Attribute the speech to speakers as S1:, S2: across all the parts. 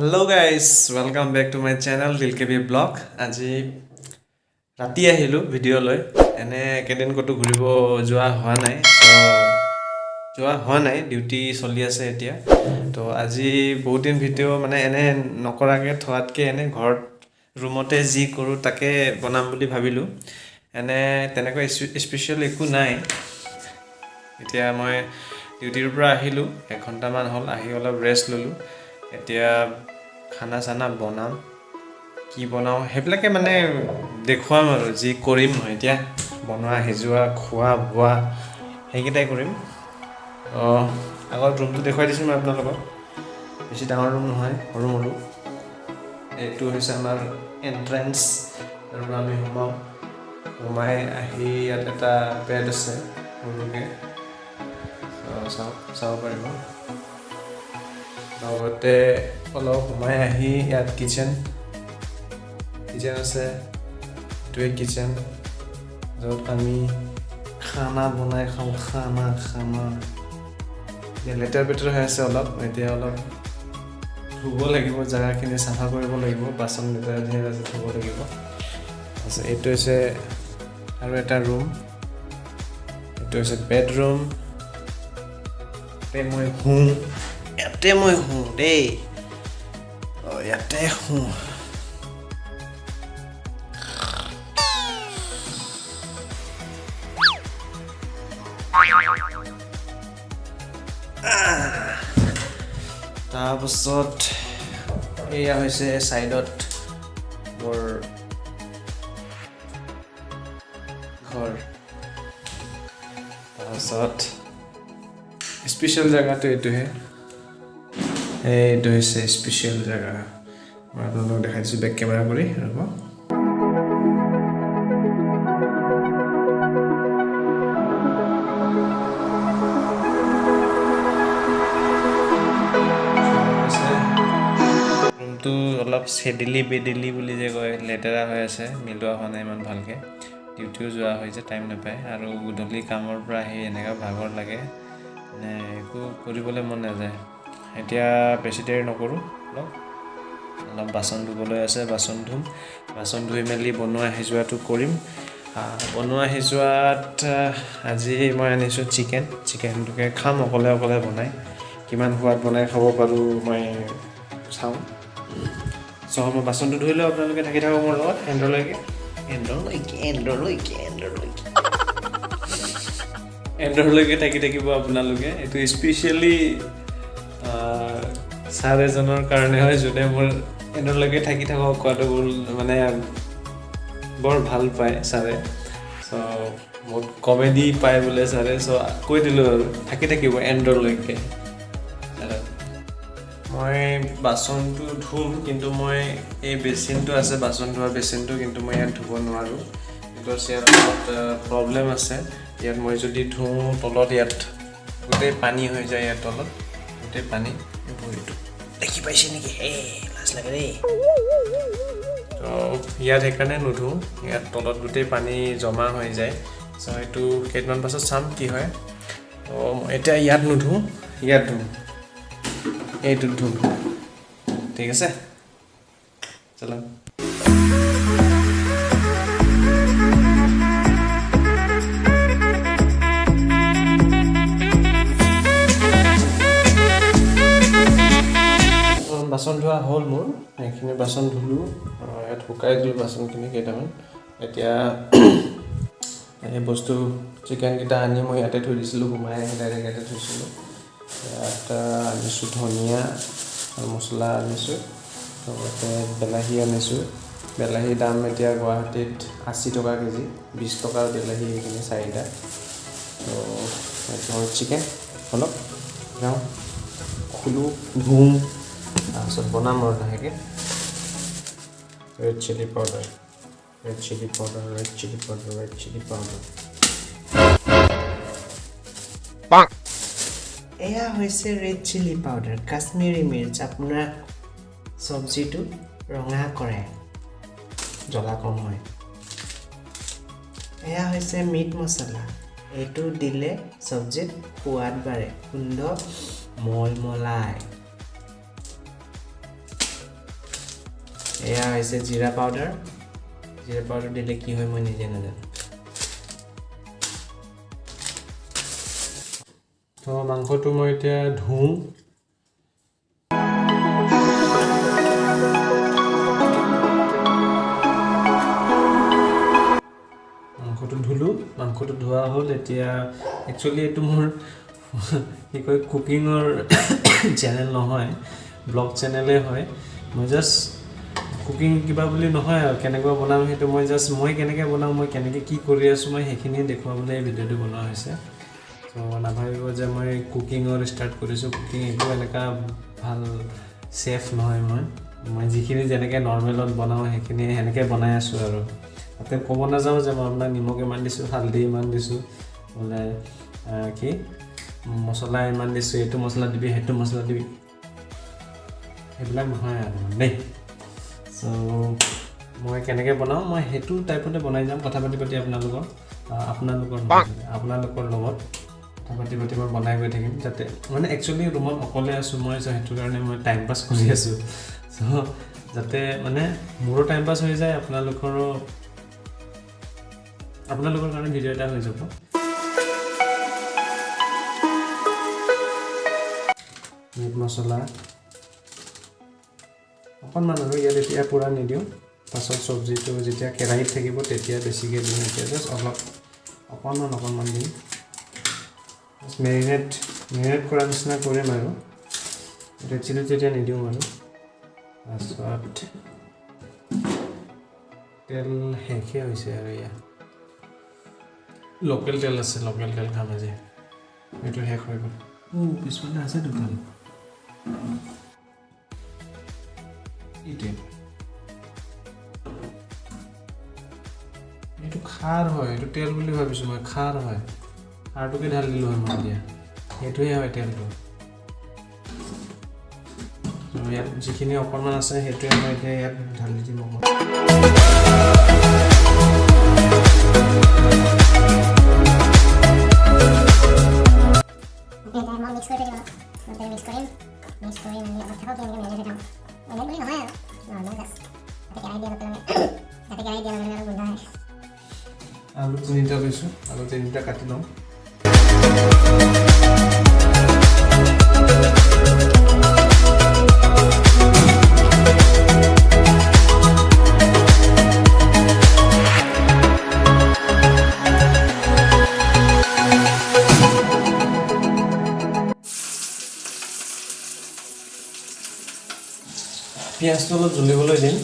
S1: Hello guys, welcome back to my channel Dil K B blog. আজি ৰাতি আহিলোঁ video' লৈ। এনে একেদিন ক'তো ঘূৰিব যোৱা হোৱা নাই, চ' যোৱা হোৱা নাই, ডিউটি চলি আছে এতিয়া। তো আজি বহুত দিন ভিডিঅ' মানে এনে নকৰাকৈ থোৱাতকৈ এনে ঘৰত ৰুমতে যি কৰোঁ তাকে বনাম বুলি ভাবিলোঁ। এনে তেনেকুৱা স্পেচিয়েল একো নাই। এতিয়া মই ডিউটিৰ পৰা আহিলোঁ, এঘণ্টামান হ'ল। আহি অলপ ৰেষ্ট ল'লোঁ। এতিয়া খানা চানা বনাম, কি বনাওঁ সেইবিলাকে মানে দেখুৱাম আৰু যি কৰিম মই এতিয়া বনোৱা সিজোৱা, খোৱা বোৱা, সেইকেইটাই কৰিম। অঁ, আগত ৰুমটো দেখুৱাই দিছোঁ মই আপোনালোকক। বেছি ডাঙৰ ৰুম নহয়, সৰু মৰু। এইটো হৈছে আমাৰ এণ্ট্ৰেঞ্চ। তাৰ পৰা আমি সোমাওঁ। সোমাই আহি ইয়াত এটা বেড আছে সৰুকৈ, চাওক, চাব পাৰিব। লগতে অলপ সোমাই আহি ইয়াত কিচেন আছে। এইটোৱে কিচেন, য'ত আমি খানা বনাই খাওঁ। খানা খানা এতিয়া লেতেৰা পেতেৰা হৈ আছে অলপ। এতিয়া অলপ ধুব লাগিব, জেগাখিনি চাফা কৰিব লাগিব। বাচন লেতেৰা ধেৰ আছে, ধুব লাগিব। তাৰপিছত এইটো হৈছে আৰু এটা ৰুম। এইটো হৈছে বেডৰুম। ইয়াতে মই শুওঁ, ইয়াতে মই শুওঁ দেই। অঁ, ইয়াতে শুওঁ। তাৰপাছত এয়া হৈছে ছাইডত মোৰ ঘৰ। তাৰপাছত স্পেচিয়েল জেগাটো এইটোহে। এইটো হৈছে স্পেচিয়েল জেগা। মই আপোনালোকক দেখাই দিছোঁ বেক কেমেৰা কৰি, ৰ'ব। ৰুমটো অলপ চেদিলি বেদিলি বুলি যে কয়, লেতেৰা হৈ আছে, মিলোৱা হোৱা নাই ইমান ভালকৈ। ডিউটিও যোৱা হৈছে, টাইম নাপায় আৰু গধূলি কামৰ পৰা আহি এনেকুৱা ভাগৰ লাগে, মানে একো কৰিবলৈ মন নাযায়। এতিয়া বেছি দেৰি নকৰোঁ। অলপ অলপ বাচন ধুবলৈ আছে, বাচন ধুম। বাচন ধুই মেলি বনোৱা সিজোৱাটো কৰিম। বনোৱা সিজোৱাত আজি মই আনিছোঁ চিকেন। চিকেনটোকে খাম অকলে অকলে বনাই। কিমান সোৱাদ বনাই খাব পাৰোঁ মই চাওঁ। চ' মই বাচনটো ধুই লওঁ, আপোনালোকে থাকি থাকক মোৰ লগত এণ্ডলৈকে, এণ্ডলৈকে, এণ্ডলৈকে, এণ্ডলৈকে, এণ্ডলৈকে থাকি থাকিব আপোনালোকে। এইটো স্পেচিয়েলি ছাৰ এজনৰ কাৰণে হয়, যোনে মোৰ এণ্ডলৈকে থাকি থাকক কোৱাটো ভুল, মানে বৰ ভাল পায় ছাৰে। চ' বহুত কমেডি পায় বোলে ছাৰে। চ' কৈ দিলোঁ আৰু থাকি থাকিব এণ্ডলৈকে। মই বাচনটো ধুম, কিন্তু মই এই বেচিনটো আছে, বাচন ধোৱা বেচিনটো, কিন্তু মই ইয়াত ধুব নোৱাৰোঁ, because ইয়াত অলপ প্ৰব্লেম আছে। ইয়াত মই যদি ধুওঁ, তলত ইয়াত গোটেই পানী হৈ যায়। ইয়াত তলত গোটেই পানী। এই ভৰিটো দেখি পাইছে নেকি? এই লাজ লাগে দেই। তো ইয়াত সেইকাৰণে নুধোঁ, ইয়াত তলত গোটেই পানী জমা হৈ যায়। চ' সেইটো কেইদিনমান পাছত চাম কি হয়। তো মই এতিয়া ইয়াত নুধোঁ, ইয়াত ধুম, এইটোত ধুম। ঠিক আছে, চলো। বাচন ধোৱা হ'ল মোৰ। এইখিনি বাচন ধুলোঁ, ইয়াত শুকাই দিলোঁ বাচনখিনি কেইটামান। এতিয়া এই বস্তু চিকেনকেইটা আনি মই ইয়াতে থৈ দিছিলোঁ, সোমাই আহি ডাইৰেক্ট ইয়াতে থৈছিলোঁ। ইয়াত আনিছোঁ ধনিয়া আৰু মছলা আনিছোঁ, লগতে বিলাহী আনিছোঁ। বিলাহীৰ দাম এতিয়া গুৱাহাটীত 80 টকা কেজি। 20 টকাৰ বিলাহী এইখিনি চাৰিটা। তো এইটো হ'ল চিকেন। অলপ যাওঁ, খোলোঁ, ধুওঁ, তাৰপিছত বনাম আৰু লাহেকৈ। Red chilli powder, red chilli powder, red chilli powder, red chilli powder.
S2: এয়া হৈছে ৰেড চিলি পাউডাৰ, কাশ্মীৰী মিৰ্চ। আপোনাৰ চব্জিটো ৰঙা কৰে,
S1: জ্বলা কম হয়।
S2: এয়া হৈছে মিট মছলা। এইটো দিলে চব্জিত সোৱাদ বাঢ়ে, গোন্ধ মলমলায়। এয়া হৈছে জিৰা পাউডাৰ। জিৰা পাউডাৰ দিলে কি হয় মই নিজে নাজানো।
S1: তো মাংসটো মই এতিয়া ধুওঁ। মাংসটো ধুলোঁ, মাংসটো ধোৱা হ'ল। এতিয়া একচুৱেলি এইটো মোৰ কি কয় কুকিঙৰ চেনেল নহয়, ব্লগ চেনেলেই হয়। মই জাষ্ট কুকিং কিবা বুলি নহয় আৰু কেনেকুৱা বনাম সেইটো মই জাষ্ট মই কেনেকৈ বনাওঁ, মই কেনেকৈ কি কৰি আছোঁ, মই সেইখিনিয়ে দেখুৱাবলৈ এই ভিডিঅ'টো বনোৱা হৈছে। চ' নাভাবিব যে মই কুকিঙৰ ষ্টাৰ্ট কৰিছোঁ, কুকিং একো এনেকুৱা ভাল চেফ নহয়। মই যিখিনি যেনেকৈ নৰ্মেলত বনাওঁ সেইখিনি সেনেকৈ বনাই আছোঁ আৰু তাতে ক'ব নাযাওঁ যে মই আপোনাক নিমখ ইমান দিছোঁ, হালধি ইমান দিছোঁ, বোলে কি মছলা ইমান দিছোঁ, এইটো মছলা দিবি, সেইটো মছলা দিবি, সেইবিলাক নহয় আৰু দেই। চ' মই কেনেকৈ বনাওঁ মই সেইটো টাইপতে বনাই যাম, কথা পাতি পাতি আপোনালোকৰ লগত কথা পাতি পাতি মই বনাই গৈ থাকিম, যাতে মানে একচুৱেলি ৰুমত অকলে আছোঁ মই, চ' সেইটো কাৰণে মই টাইম পাছ কৰি আছোঁ। চ' যাতে মানে মোৰো টাইম পাছ হৈ যায়, আপোনালোকৰ কাৰণে ভিডিঅ' এটা হৈ যাব। মিট মছলা অকণমান আৰু ইয়াত এতিয়া পূৰা নিদিওঁ, পাছত চব্জিটো যেতিয়া কেৰাহীত থাকিব তেতিয়া বেছিকৈ দিম। এতিয়া জাষ্ট অলপ অকণমান অকণমান দিম, মেৰিনেট কৰা নিচিনা কৰিম আৰু ৰেড চিলি তেতিয়া নিদিওঁ বাৰু। তাৰপাছত তেল শেষেই হৈছে আৰু এয়া লোকেল তেল আছে, লোকেল তেল খাম আজি, এইটো শেষ হৈ গ'ল। পিছফালে আছে দুটা। এইটোৱে এইটো খাৰ হয়, এইটো তেল বুলি ভাবিছোঁ মই, খাৰ হয়, খাৰটোকে ঢালি দিলোঁ হয় মই এতিয়া, সেইটোৱে হয় তেলটো। ইয়াত যিখিনি অকণমান আছে সেইটোৱে মই এতিয়া ইয়াত ঢালি দিম অকণমান।
S3: মিক্স কৰি থৈ দিম, অলপ মিক্স কৰিম, মিক্স কৰি মেলি অলপ থাকক, এনেকৈ মেৰিনেট হৈ থাকক। মেৰিনেট বুলি নহয় আৰু নৰ্মেল জাষ্ট তাতে কেৰাহী দিয়াৰ লগে লগে অলপ গোন্ধ আহে।
S1: আলু 3টা লৈছোঁ, আলু 3টা কাটি লওঁ। পিঁয়াজটো অলপ জ্বলিবলৈ দিম,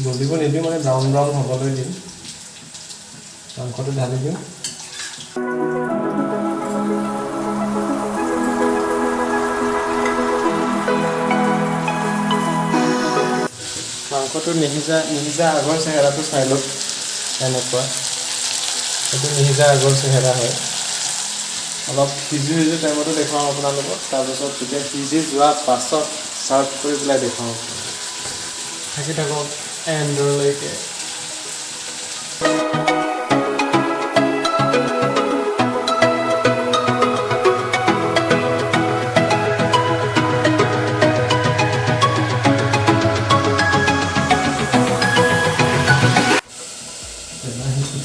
S1: জ্বলিব নিদিওঁ মানে ব্ৰাউন ব্ৰাউন হ'বলৈ দিম। মাংসটো ঢালি দিওঁ। মাংসটো নিসিজা আগৰ চেহেৰাটো চাই লওক এনেকুৱা, সেইটো নিসিজা আগৰ চেহেৰা হয়। অলপ সিজি সিজি টাইমতো দেখুৱাওঁ আপোনালোকক, তাৰপিছত যেতিয়া সিজি যোৱাৰ পাছত ছাৰ্ভ কৰি পেলাই দেখুৱাওঁ। থাকি থাকক এণ্ডলৈকে।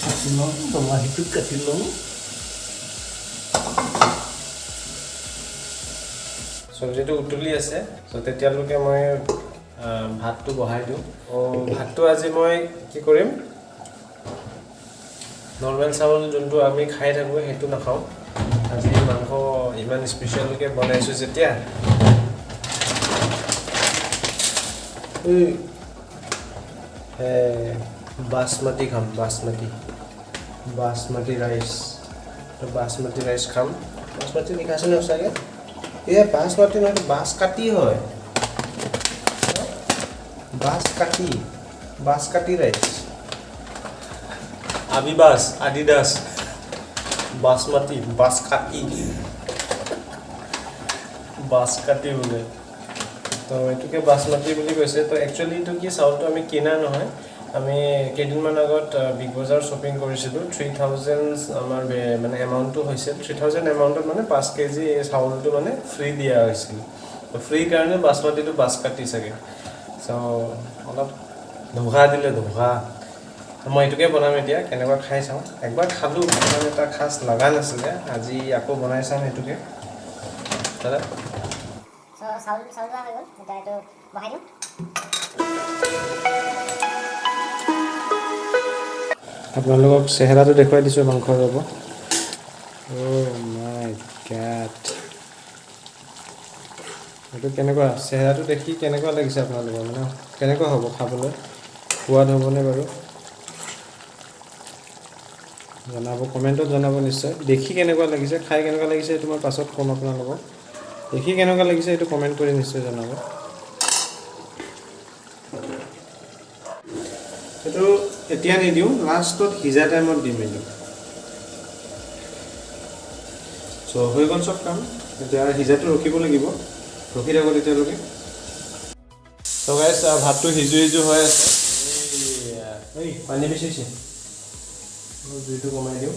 S1: কাটি লওঁ, বিলাহীটো কাটি লওঁ। চব্জিটো উতলি আছে, চ' তেতিয়ালৈকে মই ভাতটো বহাই দিওঁ। ভাতটো আজি মই কি কৰিম, নৰ্মেল চাউল যোনটো আমি খাই থাকোঁ সেইটো নাখাওঁ। আজি মাংস ইমান স্পেচিয়েলকৈ বনাইছোঁ যেতিয়া এই বাচমতি খাম, বাচমতি, বাচমতি ৰাইচ। তো বাচমতি ৰাইচ খাম। বাচমতি লিখা আছে ন সঁচাকৈ? এই বাচমতি নহয়, বাছকাটি হয়, বাছকাটি, বাছকাটি ৰাইচ। আবিবাস, আদিদাস, বাচমতি, বাছকাটি, বাছকাটি বোলে। তো এইটোকে বাচমতি বুলি কৈছে। তো একচুৱেলি এইটো কি চাউলটো আমি কিনা নহয়, আমি কেইদিনমান আগত বিগ বজাৰ শ্বপিং কৰিছিলোঁ। 3000 আমাৰ মানে এমাউণ্টটো হৈছিল, 3000 এমাউণ্টত মানে 5 কেজি এই চাউলটো মানে ফ্ৰী দিয়া হৈছিল। তো ফ্ৰী কাৰণে বাচমতিটো বাছকাটি চাগে। চ' অলপ ধোকা দিলে ধোকা। মই এইটোকে বনাম এতিয়া, কেনেকুৱা খাই চাওঁ। একবাৰ খালোঁ, ইমান এটা খাচ লগা নাছিলে, আজি আকৌ বনাই চাম সেইটোকে। দাদা।
S3: চ' চাউল চাউল ধোৱা হৈ গ'ল, এতিয়া এইটো বহাই দিওঁ।
S1: আপোনালোকক চেহেৰাটো দেখুৱাই দিছোঁ মাংস, ৰ'ব। অ' মাই গড, এইটো কেনেকুৱা, চেহেৰাটো দেখি কেনেকুৱা লাগিছে আপোনালোকৰ? মানে কেনেকুৱা হ'ব খাবলৈ, সোৱাদ হ'বনে বাৰু জনাব, কমেণ্টত জনাব নিশ্চয়। দেখি কেনেকুৱা লাগিছে, খাই কেনেকুৱা লাগিছে সেইটো মই পাছত ক'ম আপোনালোকক। দেখি কেনেকুৱা লাগিছে সেইটো কমেণ্ট কৰি নিশ্চয় জনাব। সেইটো এতিয়া নিদিওঁ, লাষ্টত সিজা টাইমত দিম এইটো। চ' হৈ গ'ল চব কাম, এতিয়া সিজাটো ৰখিব লাগিব, ৰখি থাকোঁ তেতিয়ালৈকে। চ' গাইছ, ভাতটো সিজো সিজো হৈ আছে। এই পানী বেছি হৈছে, অলপ জুইটো কমাই দিওঁ।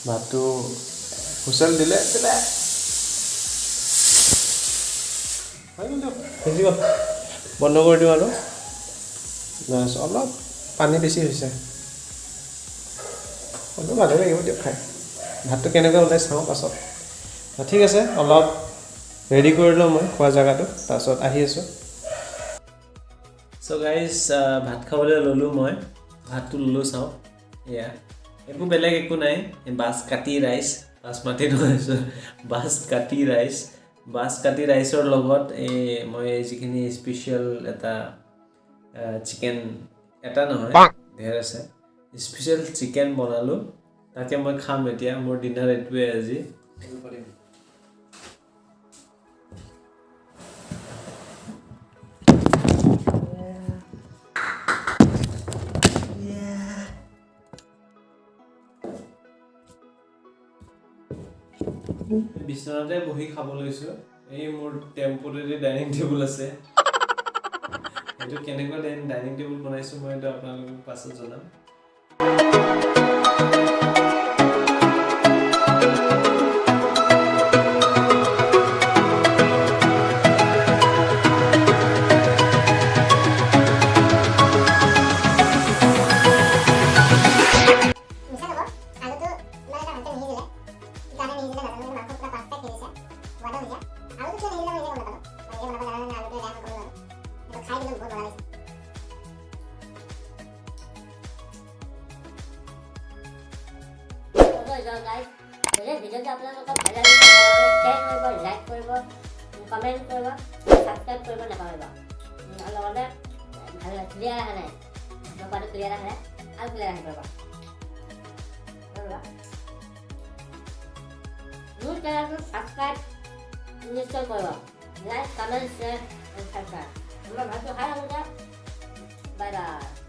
S1: ভাতটো হুইচেল দিলে দিলে হৈ গ'ল দিয়ক, সিজি গ'ল, বন্ধ কৰি দিওঁ আৰু। বাছ, অলপ পানী বেছি হৈছে, অলপ ভালে লাগিব দিয়ক খাই। ভাতটো কেনেকুৱা ওলাই চাওঁ পাছত। ঠিক আছে, অলপ ৰেডি কৰি লওঁ মই খোৱা জেগাটো, তাৰপাছত আহি আছোঁ। চ' গাইজ, ভাত খাবলৈ ল'লোঁ মই, ভাতটো ল'লোঁ, চাওঁ এয়া একো বেলেগ একো নাই, বাছকাটি ৰাইচ, বাছমাটি নহয়, বাছকাটি ৰাইচ। বাছকাটি ৰাইচৰ লগত এই মই যিখিনি স্পেচিয়েল এটা চিকেন, এটা নহয় ধেৰ আছে, স্পেচিয়েল চিকেন বনালোঁ, তাকে মই খাম এতিয়া। মোৰ ডিনাৰ এইটোৱে আজি। বিচনাতে বহি খাব লৈছোঁ। এই মোৰ টেম্পৰেৰী ডাইনিং টেবুল আছে, সেইটো কেনেকুৱা ডাইনিং টেবুল বনাইছোঁ মই এইটো আপোনালোকক পাছত জনাম।
S3: মিছা নকওঁ, আলুটো ইমান এটা ভালকৈ নিসিজিলে, কি কাৰণে নিসিজিলে নাজানো, কিন্তু মাংস পূৰা পাৰফেক্ট সিজিছে, সোৱাদো হৈছে। আলুটো কিয় নিসিজিলে মই নিজে গম নাপালোঁ, মই নিজে বনাব নাজানো নে আলুটোৱে বেয়া হ'ল ক'ব নোৱাৰোঁ, কিন্তু খাই কিন্তু বহুত মজা লাগিছে।
S4: গাইজ, যদি ভিডিঅ'টো আপোনালোকৰ ভাল লাগিছে শ্বেয়াৰ কৰিব, লাইক কৰিব, কমেণ্ট কৰিব, ছাবস্ক্ৰাইব কৰিব নাপাহৰিব। আৰু লগতে ভাল ক্লিয়াৰ অহা নাই, মই কোৱাটো ক্লিয়াৰ অহা নাই, আৰু ক্লিয়াৰ আহি কৰিব। ৰ'বা, মোৰ চেনেলটো ছাবস্ক্ৰাইব নিশ্চয় কৰিব, লাইক, কমেণ্ট, শ্বেয়াৰ, ছাবস্ক্ৰাইব। মই ভাতটো খাই থাকোঁ। Bye bye.